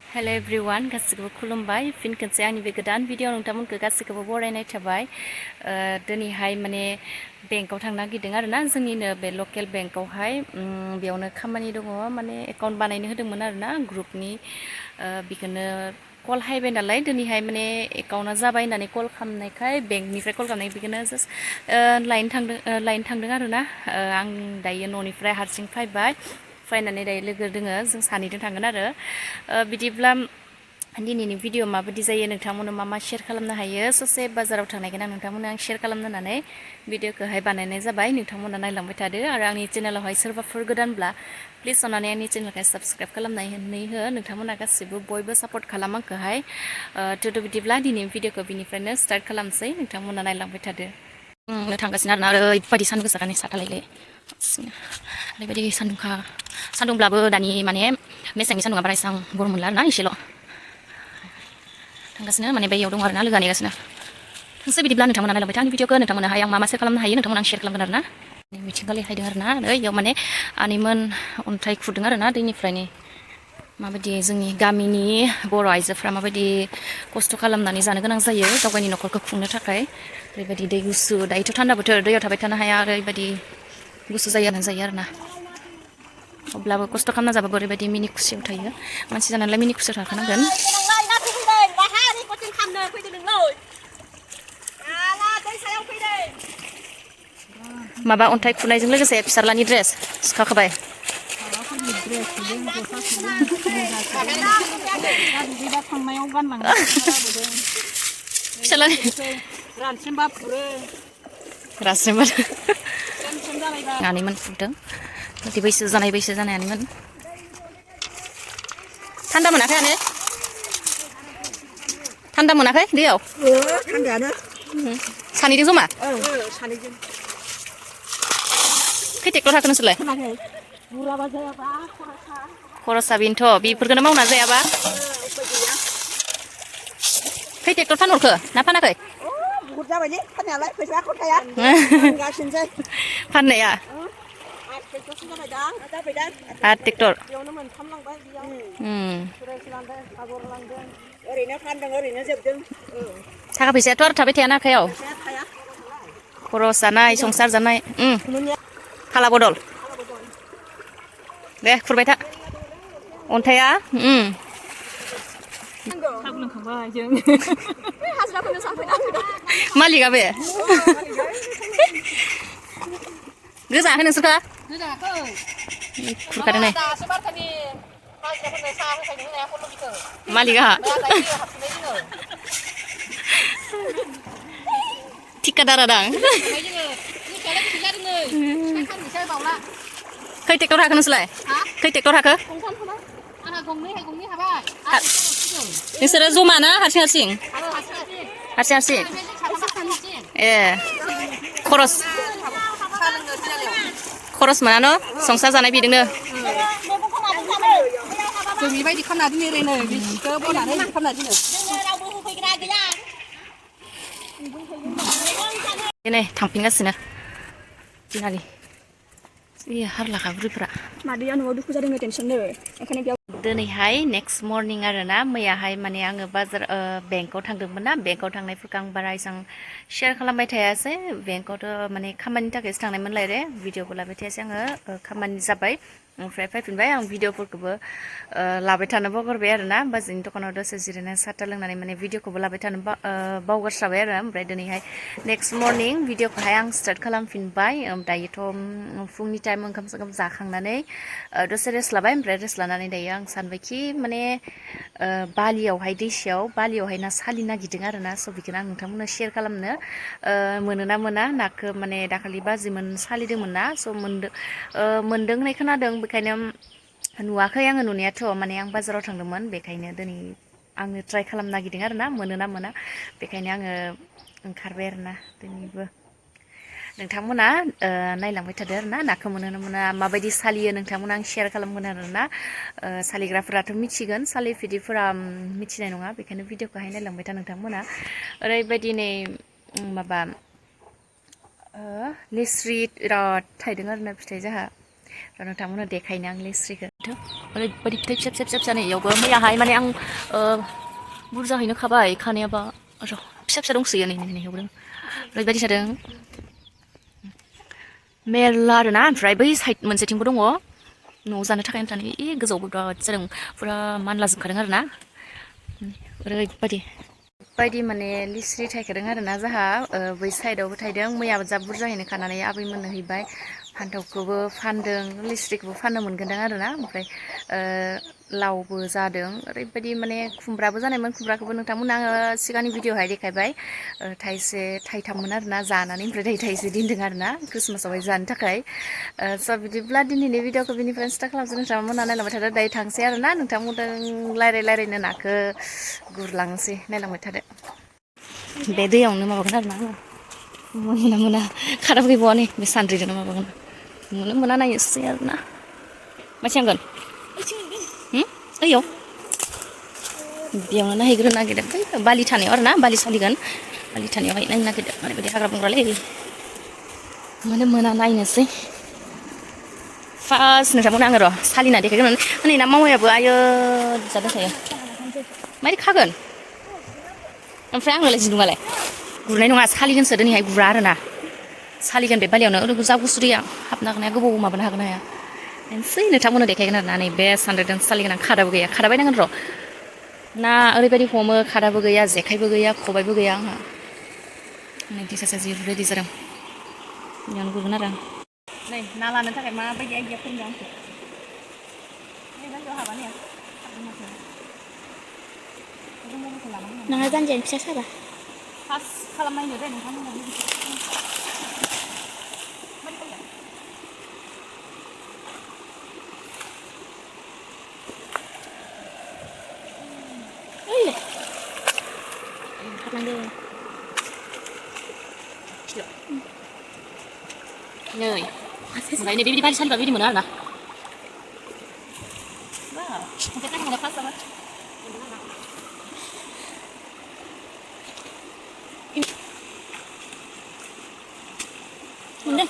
Hello everyone, गासिखौबो खुलुमबाय फिन खनसे आंनि बे गोदान भिडिअ नोंथांमोनखौ गासिखौबो बरायनाय थाबाय दिनैहाय माने बेंकआव थांनो नागिरदों आरोना जोंनिनो बे लकेल बेंकआवहाय बेयावनो खामानि दङ माने एकाउन्ट बानायनो होदोंमोन आरोना ग्रुपनि बेखौनो कल हायबाय नालाय दिनैहाय माने एकाउन्टआ जाबाय होननानै कल खालामनायखाय बेंकनिफ्राय कल खालामनाय बेखौनो जास्ट लाइन थांदों आरोना आं दायो न'निफ्राय हारसिं फैबाय फैनानै दायो लोगो दोङो जों सानैजों थांगोन आरो बिदिब्ला दिनैनि भिडिअ माबायदि जायो नोंथांमोननो मा शेयार खालामनो हायो ससे बाजाराव थांनायखौ नोंथांमोननो आं शेयार खालामनो होननानै भिडिअखौहाय बानायनाय जाबाय नोंथांमोना नायलांबाय थादो आरो आंनि चेनेलावहाय सोरबाफोर गोदानब्ला प्लिज अननानै आंनि चेनेलखौ साबस्क्राइब खालामनानै हो नोंथांमोना गासिबो बयबो सापर्ट खालाम आंखौहाय थ' बिदिब्ला दिनैनि भिडिअखौ बिनिफ्रायनो स्टार्ट खालामसै नोंथांमोना नायलांबाय थादो थांगासिनो आरोना ओरैबायदि सान्दुं गोसानि साथालायलाय ओरैबायदि सान्दुंखा सान्दुंब्लाबो दानि माने मेसेंनि सान्दुंआ बारा एसेबां गरम मोनला आरोना एसेल' थांगासिनो माने बैयाव दं आरोना लोगोआ नेगासिनो नोंसोर बिदिब्ला नोंथांमोना नायलांबाय था आंनि भिडिअखौ नोंथांमोनाहाय आं मा शेयार खालामनो हायो नोंथांमोना आं शेयार खालामगोन आरोना मिथिंगालि हायदों आरोना बेयाव माने आनैमोन अन्थाइ खुरदों आरोना दैनिफ्रायनो माबायदि जोंनि गामिनि बर' आइजोफ्रा माबायदि खस्थ' खालामनानै जानो गोनां जायो गावगायनि न'खरखौ खुंनो थाखाय ओरैबायदि दै गुसु दायोथ' थान्दा बोथोर दैयाव थाबाय थानो हाया ओरैबायदि गुसु जायो आरोना अब्लाबो खस्थ' खालामना जाबाबो ओरैबायदि मिनि खुसियाव थायो मानसि जानानैलाय मिनि खुसियाव थाखानांगोन माबा अन्थाइ खुनायजों लोगोसे फिसाज्लानि ड्रेस सिखाखाबाय फिसाज्लानि रानस्रेमबा आनैमोन फुरदों बिदि बैसो जानाय आनैमोन थान्दा मोनाखै आनो थान्दा मोनाखै दैयाव थान्दायानो सानैजों जमा सानैजों खै ट्रेक्टर थाखो नोंसोरलाय खरसा बेनोथ' बेफोरखौनो मावना जायाबा खै ट्रेक्टर फानहरखो ना फानाखै बुहुद जाबायलै फाननायालाय फैसाया खथाया फानगासिनोसै फाननाया ट्रेक्टर बेयावनो मोनथाम लांबाय ओरैनो फानदों ओरैनो जोबदों थाखा फैसायाथ' आरो थाबाय थायाना आखायाव खरस जानाय संसार जानाय फाला बदल दे खुरबाय था अन्थाइआ मालिकआ बे गोजाखै नोंसोरखा खुरखादों नै मालिकआ थिकादारा दां खै ट्रेक्टर हाखो नोंसोरलाय खै ट्रेक्टर हाखो नोंसोरो जमा ना हारसिं ए खरस मोना न' संसार जानाय बिदिनो जों बेबायदि खालामना दोनो ओरैनो बिसिखौ बनानै खालामना दोनो दिनै थांफिनगासिनो दिनालि हारलाखा बुरैफोरा मादैया न'आव दुखु जादों टेनसननो ओंखायनो बेयाव दिनैहाय नेक्स्ट मर्निं आरोना मैयाहाय माने आङो बाजार बेंकआव थांदोंमोन ना बेंकआव थांनायफोरखौ आं बारा एसां शेयार खालामबाय थायासै बेंकआवथ' माने खामानिनि थाखायसो थांनायमोनलाय रे भिडिअखौ लाबाय थायासै आङो खामानि जाबाय ओमफ्राय फैफिनबाय आं भिडिअफोरखौबो लाबाय थानो बावगारबाय आरोना बाजैनि दखानाव दसे जिरायनानै साहा लोंनानै माने भिडिअखौबो लाबाय थानो बावगारस्राबाय आरो ओमफ्राय दिनैहाय नेक्स्ट मर्निं भिडिअखौहाय आं स्टार्ट खालामफिनबाय दायोथ' फुंनि टाइम ओंखाम जाखांनानै दसे रेस्ट लाबाय ओमफ्राय रेस्ट लानानै दायो आं सानबायखि माने बालियावहाय ना सालिनो नागिरदों आरोना स' बेखौनो आं नोंथांमोननो शेयार खालामनो मोनोना मोना नाखौ माने दाखालि बाजिमोन सालिदोंमोन ना स' मोनदों होननाय खोनादों बेखायनो नुवाखै आङो नुनायाथ' माने आं बाजाराव थांदोंमोन बेखायनो दिनै आङो ट्राइ खालामनो नागिरदों आरोना मोनोना मोना बेखायनो आङो ओंखारबाय आरोना दिनैबो नोंथांमोना नायलांबाय थादो आरोना नाखौ मोनो मोना माबायदि सालियो नोंथांमोना आं शेयार खालामगोन आरोना सालिग्राफोराथ' मिथिगोन सालिफेरिफोरा मिथिनाय नङा बेखायनो भिडिअखौहाय नायलांबाय था नोंथांमोना ओरैबायदि नै माबा लेस्रि बिराद थायदों आरोना फिथाइ जोंहा नोंथांमोननो देखायनो आं लिस्रिखौ ओरैबायदि फिथाइ फिसा फिसा फिसा जानाय इयावबो मैयाहाय माने आं बुरजाहैनो खाबाय खानायाबा र' फिसा फिसा दंसोयो नै इयावबो ओरैबायदि जादों मेरला आरोना ओमफ्राय बै साइड मोनसेथिंबो दङ न'आव जानो थाखाय होननानै गोजौआवबो बिराद जादों फुरा मानलाजोबखादों आरोना ओरैबायदि माने लिस्रि थायखादों आरोना जोंहा बै साइडआवबो थायदों मैयाबो जा बुरजाहैनो खानानै आबैमोननो हैबाय फान्थावखौबो फानदों लिस्रिखौबो फाननो मोनगोनदां आरोना ओमफ्राय लावबो जादों ओरैबायदि माने खुमब्राबो जानायमोन खुमब्राखौबो नोंथांमोननो आङो सिगांनि भिडिअ'हाय देखायबाय थाइसे थाइथाममोन आरोना जानानै ओमफ्राय दायो थाइसे दोनदों आरोना क्रिसमासावहाय जानो थाखाय स' बिदिब्ला दिनैनि भिडिअ'खौ बिनिफ्रायनो स्टार्ट खालामसै नोंथांमोनहा नायलांबाय थादो दायो थांसै आरोना नोंथांमोनजों रायलायनो नाखौ गुरलांसै नायलांबाय थादो बे दैयावनो माबागोन आरोना आङो मोना खादाबो गैबावा नै बे सान्द्रिजोंनो माबागोन मोना नायनोसै आरोना माथिंगोन ओइयाव बेयावनो नायहैग्रोनो नागिरदों बालि थानायाव आरोना बालि सालिगोन बालि थानायावहाय नायनो नागिरदों ओरैबायदि हाग्रा बंग्रालै मोना नायनोसै फार्स्ट नोंथांमोन आङो र' सालिना देखायगोन नै ना मावायाबो आयो जादों थायो मारै खागोन ओमफ्राय आंनोलाय जिन्दुङालाय गुरनाय नङा सालिगोनसो दिनैहाय गुरा आरोना सालिगोन बे बालियावनो ओरैनो जा गुसु दैया हाबनो हागोन हाया गोबाव माबानो हागोन हाया नायनोसै नोंथांमोननो देखायगोन आरोना नै बे सान्द्रिजों सालिगोन आं खादाबो गैया खादा बायनांगोन र' ना ओरैबायदि हमो खादाबो गैया जेखाइबो गैया खबाइबो गैया आंहा नै दैसा जि रेडि जादों बेयावनो गुरगोन आरो नै ना लानो थाखाय माबायदि आइडिया फोरोंदों आंखौ नोंहा जानजियानो फिसा साबा फार्स्ट खालामनायनो दे नोंथांमोनहा हाबलांदो नै ओमफ्राय नै बेबायदि बालि सालिबा बिदि मोनो आरोना मोनदों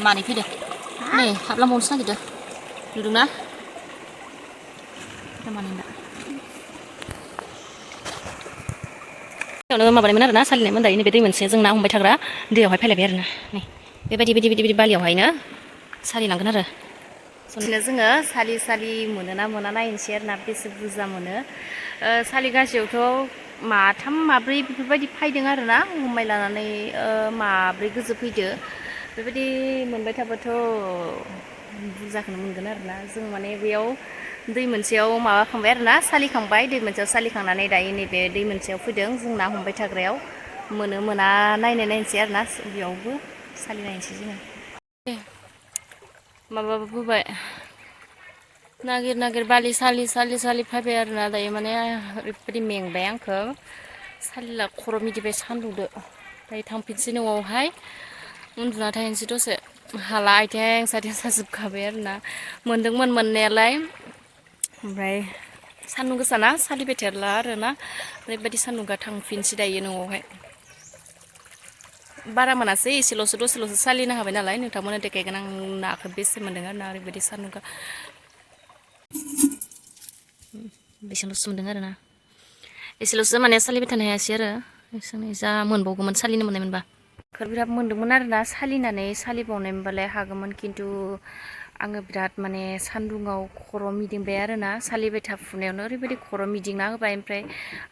मानै फैदो नै हाबलांबावनोसो नागिरदों नुदोंना मानैना माबानायमोन आरोना सालिनायमोन दायो नैबे दै मोनसे जों ना हमबाय थाग्रा दैयावहाय फैलायबाय आरोना नै बेबायदि बालियावहायनो सालिलांगोन आरो जोङो सालि मोनोना मोना नायनोसै आरोना बेसे बुरजा मोनो सालिगासेयावथ' माथाम माब्रै बेफोरबायदि फैदों आरोना हमबाय लानानै माब्रै गोजो फैदो बेबायदि मोनबाय थाबाथ' बुरजाखौनो मोनगोन आरोना जों माने बेयाव दै मोनसेयाव माबाखांबाय आरोना सालिखांबाय दै मोनसेयाव सालिखांनानै दायो नैबे दै मोनसेयाव फैदों जों ना हमबाय थाग्रायाव मोना नायनोसै आरोना बेयावबो सालिनायनोसै जोङो माबाबो फोबाय नागिर बालि सालि फैबाय आरोना दायो माने ओरैबायदि मेंबाय आंखौ सालिला खर' मिदिबाय सान्दुंदो दायो थांफिनसै न'आवहाय उन्दुना थाहैनोसै दसे हाला आथिं साथिं साजोबखाबाय आरोना मोनदोंमोन मोननायालाय ओमफ्राय सान्दुं गोसाना सालिबाय थारला आरोना ओरैबायदि सान्दुंगा थांफिनसै दायो न'आवहाय बारा मोनासै एसेल'सो दसेल'सो सालिनो हाबाय नालाय नोंथांमोननो देखायगोन आं नाखौ बेसे मोन्दों आरोना ओरैबायदि सान्दुंगा बेसेल'सो मोन्दों आरोना एसेल'सो माने सालिबाय थानो हायासै आरो जा मोनबावगौमोन सालिनो मोननाय मोनबा बिराद मोन्दोंमोन आरोना सालिनानै सालिबावनाय मोनबालाय हागौमोन खिन्थु आङो बिराद माने सान्दुङाव खर' मिदिंबाय आरोना सालिबाय थाफुनायावनो ओरैबायदि खर' मिदिंना होबाय ओमफ्राय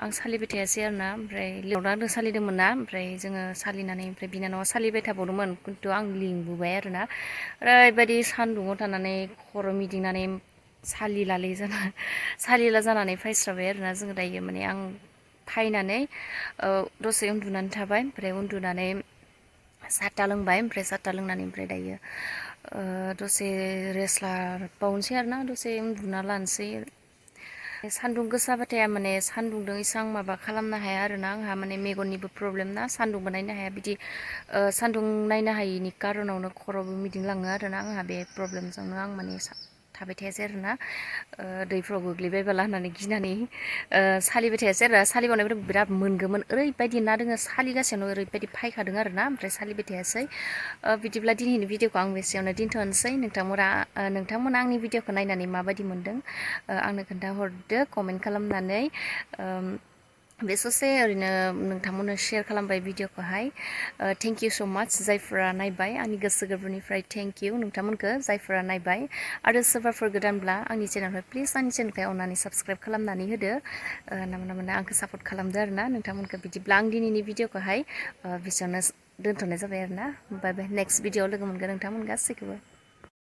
आं सालिबाय थायासै आरोना ओमफ्राय लेवनानै सालिदोंमोन ना ओमफ्राय जोङो सालिनानै ओमफ्राय बिनानावा सालिबाय थाबावदोंमोन खिन्थु आं लिंबोबाय आरोना ओरैबायदि सान्दुङाव थानानै खर' मिदिंनानै सालिला जानानै फायस्राबाय आरोना जोङो दायो माने आं फायनानै दसे उन्दुनानै थाबाय ओमफ्राय उन्दुनानै साहा लोंबाय ओमफ्राय साहा लोंनानै ओमफ्राय दायो दसे रेस्ट लाबावनोसै आरोना दसे उन्दुना लानोसै ओमफ्राय सान्दुं गोसाबाथाय माने सान्दुंदों इसां माबा खालामनो हाया आरोना आंहा माने मेगननिबो प्रब्लेम ना सान्दुंबो नायनो हाया बिदि सान्दुं नायनो हायिनि कारनावनो खर'बो मिदिंलाङो आरोना आंहा बे प्रब्लेमजोंनो आं माने थाबाय थायासै आरोना दैफ्राव गोग्लैबायबाला होननानै गिनानै सालिबाय थायासै आरो सालिबावनायफोर बिराद मोनगौमोन ओरैबायदि ना दोङो सालिगासिनो ओरैबायदि फायखादों आरोना ओमफ्राय सालिबाय थायासै बिदिब्ला दिनैनि भिडिअखौ आं बेसेयावनो दोनथ'नोसै नोंथांमोना आंनि भिडिअखौ नायनानै माबायदि मोनदों आंनो खोन्थाहरदो कमेन्ट खालामनानै बे ससे ओरैनो नोंथांमोननो शेयार खालामबाय भिडिअखौहाय थेंक इउ स' माच जायफोरा नायबाय आंनि गोसो गोरबोनिफ्राय थेंक इउ नोंथांमोनखौ जायफोरा नायबाय आरो सोरबाफोर गोदानब्ला आंनि चेनेलखौ प्लिज आंनि चेनेलखौ अननानै साबस्क्राइब खालामनानै होदो नामा आंखौ सापर्ट खालामदो आरोना नोंथांमोनखौ बिदिब्ला आं दिनैनि भिडिअखौहाय बेसेयावनो दोनथ'नाय जाबाय आरोना बाय बाय नेक्स्ट भिडिअआव लोगो मोनगोन नोंथांमोन गासैखौबो